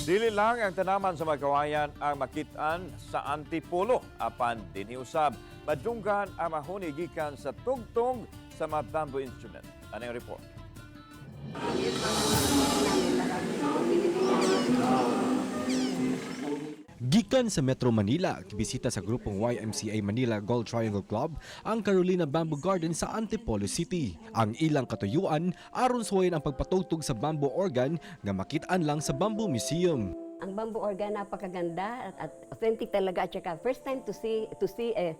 Dili lang ang tanaman sa mga kawayan ang makitaan sa Antipolo, apan dinhi usab madunggan ang mahuni gikan sa tugtog sa mga bamboo instrument. Anang report. Gikan sa Metro Manila, bisita sa grupong YMCA Manila Gold Triangle Club ang Carolina Bamboo Garden sa Antipolo City. Ang ilang katuyuan aron suwayin ang pagpatugtog sa bamboo organ nga makit-an lang sa Bamboo Museum. Ang bamboo organ, napakaganda at authentic talaga, at saka first time to see a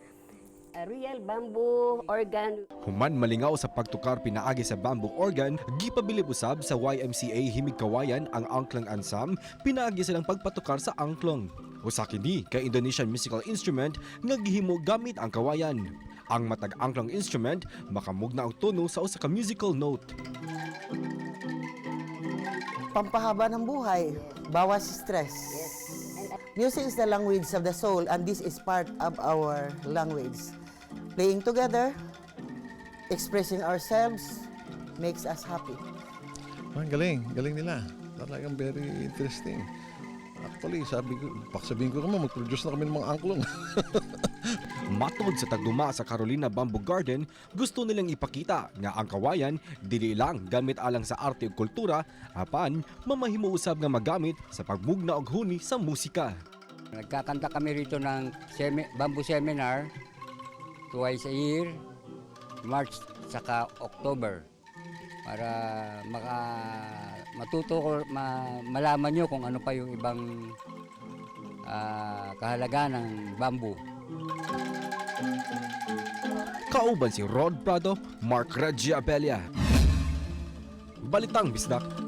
real bamboo organ. Human malingaw sa pagtukar pinaagi sa bamboo organ, gipabilib usab sa YMCA Himig Kawayan ang Angklung Ansam pinaagi silang pagpatukar sa angklung. Usa kini ka Indonesian musical instrument nga gihimo gamit ang kawayan. Ang matag angklung instrument makamugna og tono sa usa ka musical note. Pampahaba ng buhay, bawas stress. Music is the language of the soul, and this is part of our language. Playing together, expressing ourselves, makes us happy. Ang galing, galing nila. Talagang very interesting. Actually, sabi ko, sabihin ko naman, mag-produce na kami ng mga angklung. Matod sa tagduma sa Carolina Bamboo Garden, gusto nilang ipakita nga ang kawayan dili lang gamit alang sa arte ug kultura, apan mamahimo usab nga magamit sa pagmugna og huni sa musika. Nagkakanta kami rito ng bamboo seminar twice a year, March saka October, para matuto ko, malaman nyo kung ano pa yung ibang kahalagaan ng bamboo. Kauban si Rod Prado, Mark Regia Abella. Balitang Bisdak.